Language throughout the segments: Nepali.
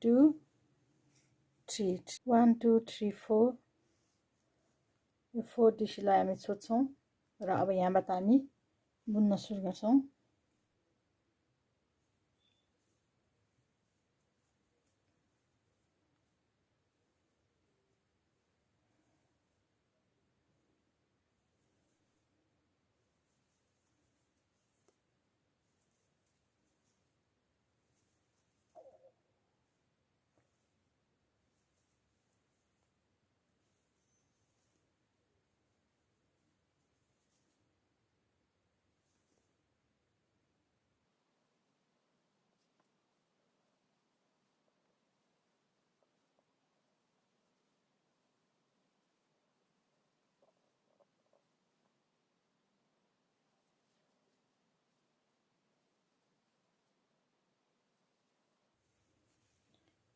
2 3 1 2 3 4 यो 4 डिसीलाई हामी छोड्छौं र अब यहाँबाट हामी बुन्न सुरु गर्छौं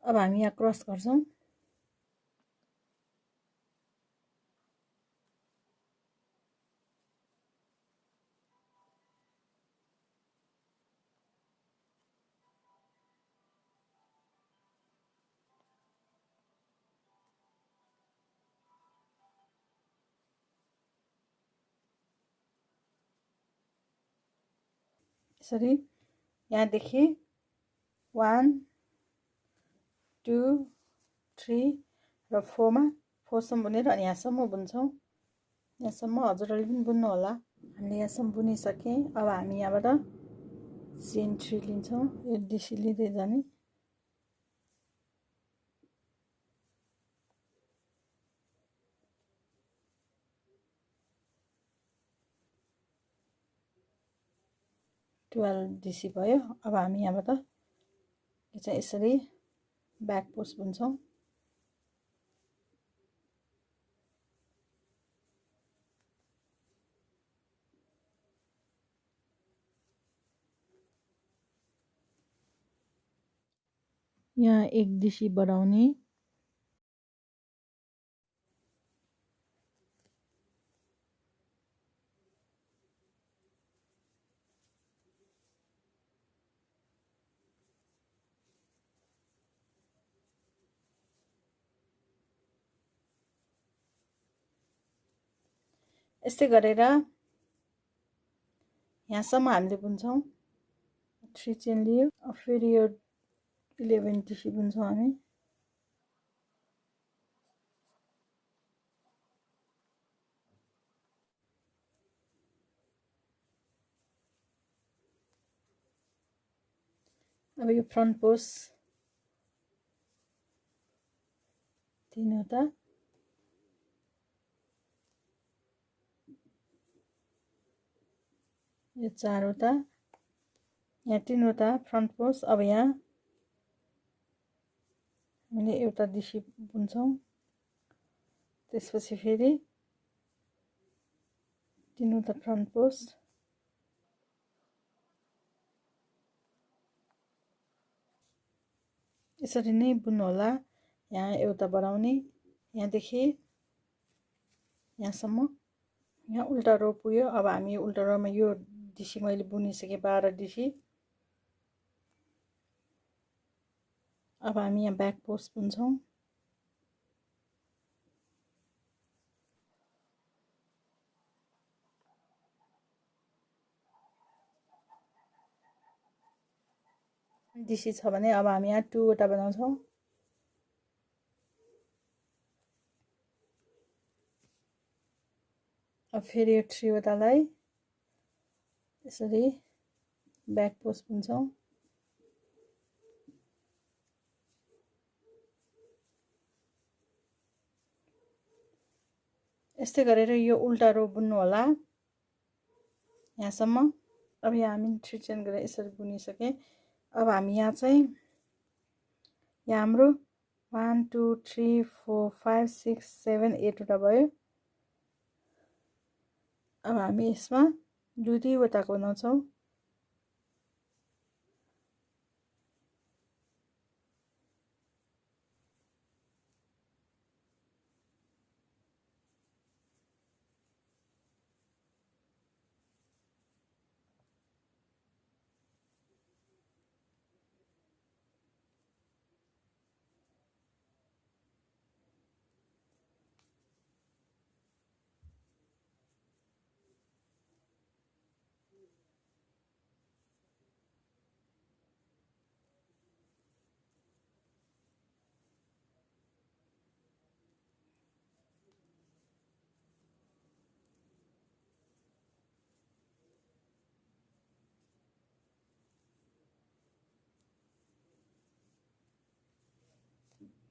अब हामी यहाँ क्रस गर्छौं यसरी यहाँदेखि 1 2 3 र 4 मा 4 सम्म बुनेर अनि यहाँसम्म बुन्छौं यहाँसम्म हजुरहरूले पनि बुन्नु होला हामीले यहाँसम्म बुनिसके अब हामी यहाँबाट चेन 3 लिन्छौं यो डिसी लिँदै जाने डिसी भयो अब हामी यहाँबाट यो चाहिँ यसरी ब्याक पोस्ट बुन्छौं यहाँ एक डिसी बढाउने यस्तै गरेर यहाँसम्म हामीले बुन्छौं 3 चेन लियो अब फेरि यो 11 डिसी बुन्छौं हामी अब यो फ्रन्ट पोस्ट 3 वटा यो 4 वटा यहाँ 3 वटा फ्रन्ट पोस्ट अब यहाँ हामीले एउटा डिसी बुन्छौं त्यसपछि फेरि 3 वटा फ्रन्ट पोस्ट यसरी नै बुन्नु होला यहाँ एउटा बढाउने यहाँदेखि यहाँसम्म यहाँ उल्टा रो पुग्यो अब हामी उल्टा रोमा यो डिसी मैले बुनिसके 12 डिसी अब हामी यहाँ ब्याक पोस्ट बुन्छौं डिसी छ भने अब हामी यहाँ 2 वटा बनाउँछौं अब फेरि यो 3 वटालाई यसरी ब्याक पोस्ट बुन्छौं यस्तै गरेर यो उल्टा रो बुन्नु होला यहाँसम्म अब यहाँ हामी 3 चेन गरेर यसरी बुनिसके अब हामी यहाँ चाहिँ यहाँ हाम्रो 1 2 3 4 5 6 7 8 वटा भयो अब हामी यसमा दुई वटाको बनाउँछौं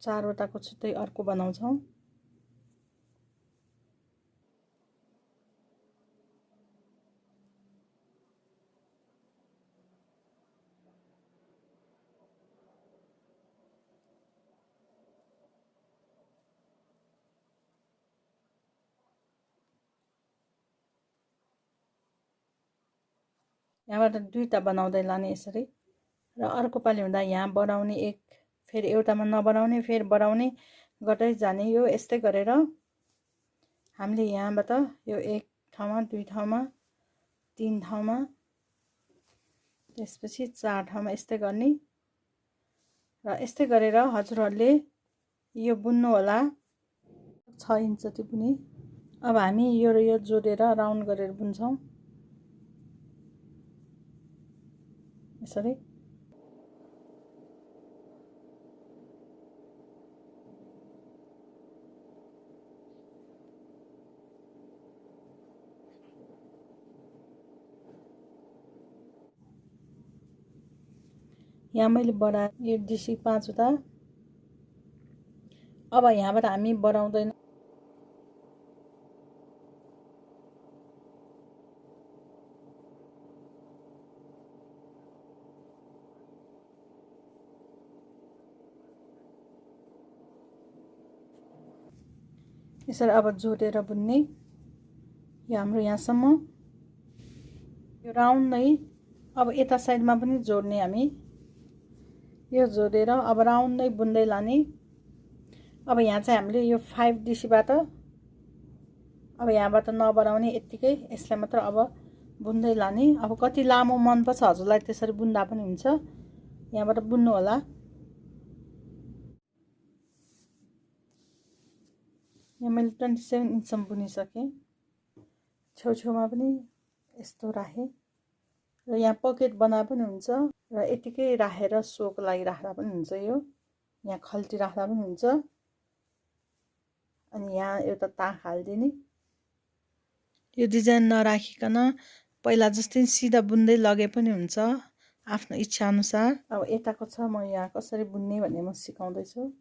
चारवटाको छुट्टै अर्को बनाउँछौँ। यहाँबाट दुईटा बनाउँदै लाने यसरी र अर्को पालि हुँदा यहाँ बढाउने एक फेरि एउटामा नबढाउने फेरि बढाउने गर्दै जाने। यो यस्तै गरेर हामीले यहाँबाट यो एक ठाउँमा दुई ठाउँमा तीन ठाउँमा त्यसपछि चार ठाउँमा यस्तै गर्ने र यस्तै गरेर हजुरहरूले यो बुन्नु होला। 6 इन्च जति बुने। अब हामी यो र यो जोडेर राउन्ड गरेर बुन्छौँ यसरी। यहाँ मैले बढाएँ यो डिसी 5 वटा। अब यहाँबाट हामी बढाउँदैन। यसरी अब जोडेर बुन्ने। यो हाम्रो यहाँसम्म यो राउन्ड नै। अब यता साइडमा पनि जोड्ने हामी। यो जोडेर अब राउन्ड नै बुन्दै लाने। अब यहाँ चाहिँ हामीले यो 5 डिसीबाट अब यहाँबाट नबढाउने यत्तिकै यसलाई मात्र अब बुन्दै लाने। अब कति लामो मनपर्छ हजुरलाई त्यसरी बुन्दा पनि हुन्छ। यहाँबाट बुन्नु होला। यहाँ मैले 27 इन्चसम्म बुनिसकेँ। छेउछेउमा पनि यस्तो राखेँ र यहाँ पकेट बनाए पनि हुन्छ र यतिकै राखेर सोको लागि राख्दा पनि हुन्छ। यो यहाँ खल्टी राख्दा पनि हुन्छ। अनि यहाँ एउटा ताक हालिदिने। यो डिजाइन नराखिकन पहिला जस्तै सिधा बुन्दै लगे पनि हुन्छ आफ्नो इच्छा अनुसार। अब यताको छ म यहाँ कसरी बुन्ने भन्ने म सिकाउँदैछु।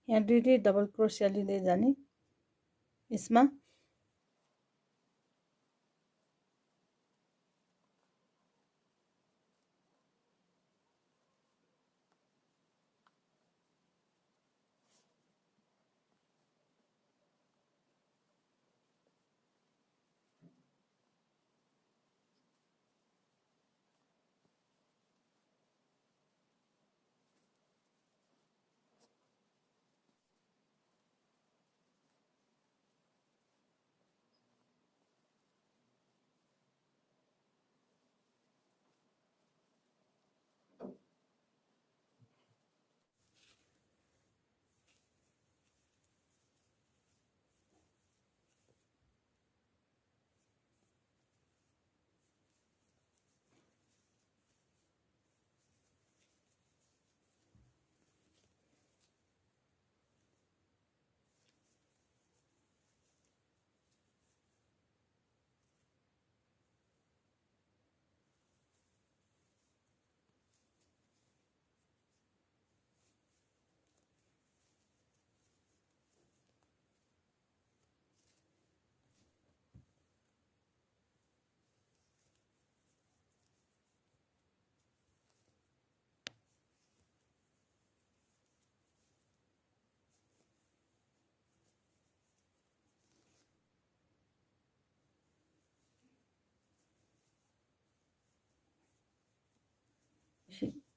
यहाँ दुई डबल क्रोसिया लिँदै जाने यसमा।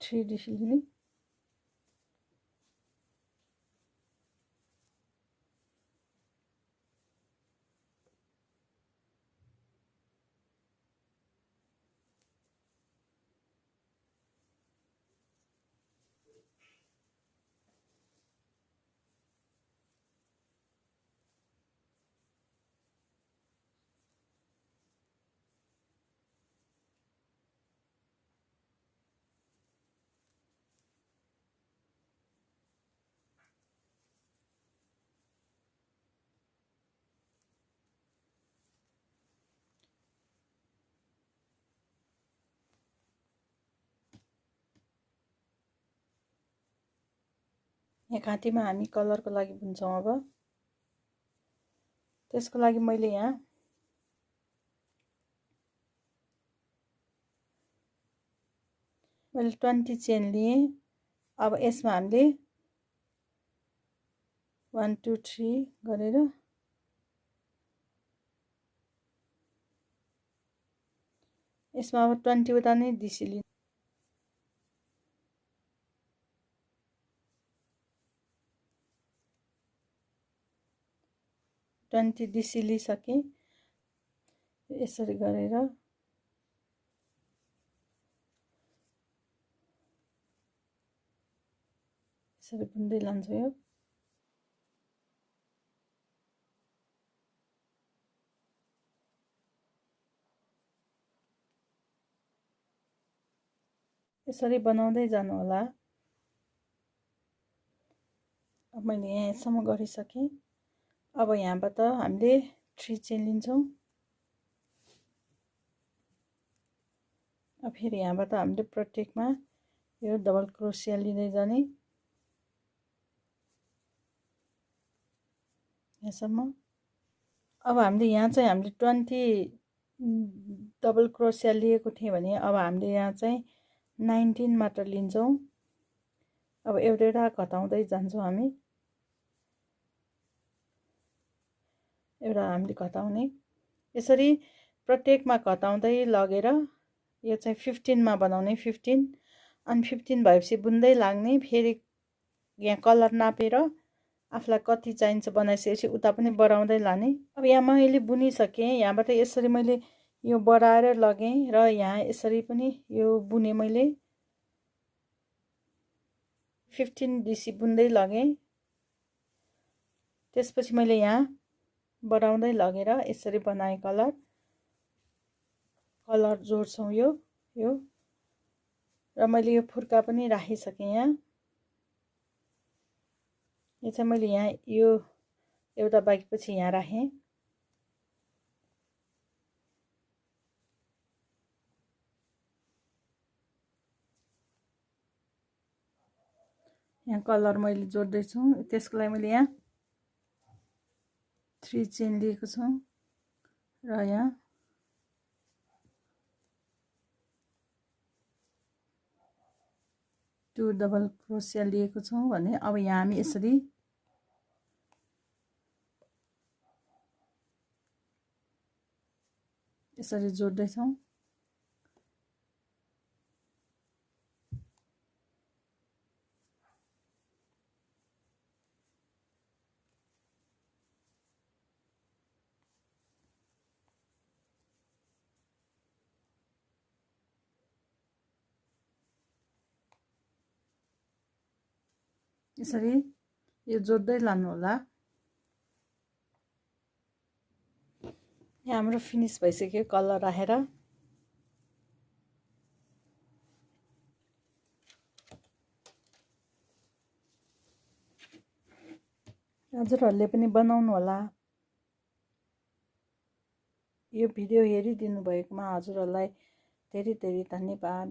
3 डिसिली नि यहाँ घाँटीमा हामी कलरको लागि बुन्छौं। अब त्यसको लागि मैले यहाँ मैले 20 चेन लिए। अब यसमा हामीले 1 2 3 गरेर यसमा अब 20 वटा नै डिसिली 20 डिसिली सके। यसरी गरेर यसरी बुन्दै लान्छु। यो यसरी बनाउँदै जानु होला। अब मैले यहाँ यसम्म गरिसके। अब यहाँबाट हामीले 3 चेन लिन्छौं। अब फेरि यहाँबाट हामीले प्रत्येकमा यो डबल क्रोसिया लिँदै जाने यहाँसम्म। अब हामीले यहाँ चाहिँ हामीले 20 डबल क्रोसिया लिएको थिए भने अब हामीले यहाँ चाहिँ 19 मात्र लिन्छौं। अब एउटा घटाउँदै जान्छौं हामी। एउटा हामीले घटाउने यसरी प्रत्येकमा घटाउँदै लगेर यो चाहिँ 15 मा बनाउने 15 अनि 15 भएपछि बुन्दै लाग्ने। फेरि यहाँ कलर नापेर आफुलाई कति चाहिन्छ बनाइसकेपछि उता पनि बढाउँदै लाने। अब यहाँ मैले बुनिसके। यहाँबाट यसरी मैले यो बढाएर लगे र यहाँ यसरी पनि यो बुने मैले 15 डिसी बुन्दै लगे। त्यसपछि मैले यहाँ बढाउँदै लगेर यसरी बनाए कलर जोड्छौं यो र मैले यो फुर्का पनि राखिसके। यहाँ यो चाहिँ मैले यहाँ यो एउटा बाकीपछि यहाँ राखे। यहाँ कलर मैले जोड्दै छु। त्यसको लागि मैले यहाँ 3 चेन लिएको छु र यहाँ 2 डबल क्रोसिया लिएको छु भने अब यहाँ हामी यसरी जोड्दै छौं। यसरी यो जोड्दै लानु होला। यहाँ हाम्रो फिनिश भइसक्यो कलर राखेर। हजुरहरूले पनि बनाउनु होला। यो भिडियो हेरिदिनु भएकोमा हजुरहरूलाई धेरै धेरै धन्यवाद।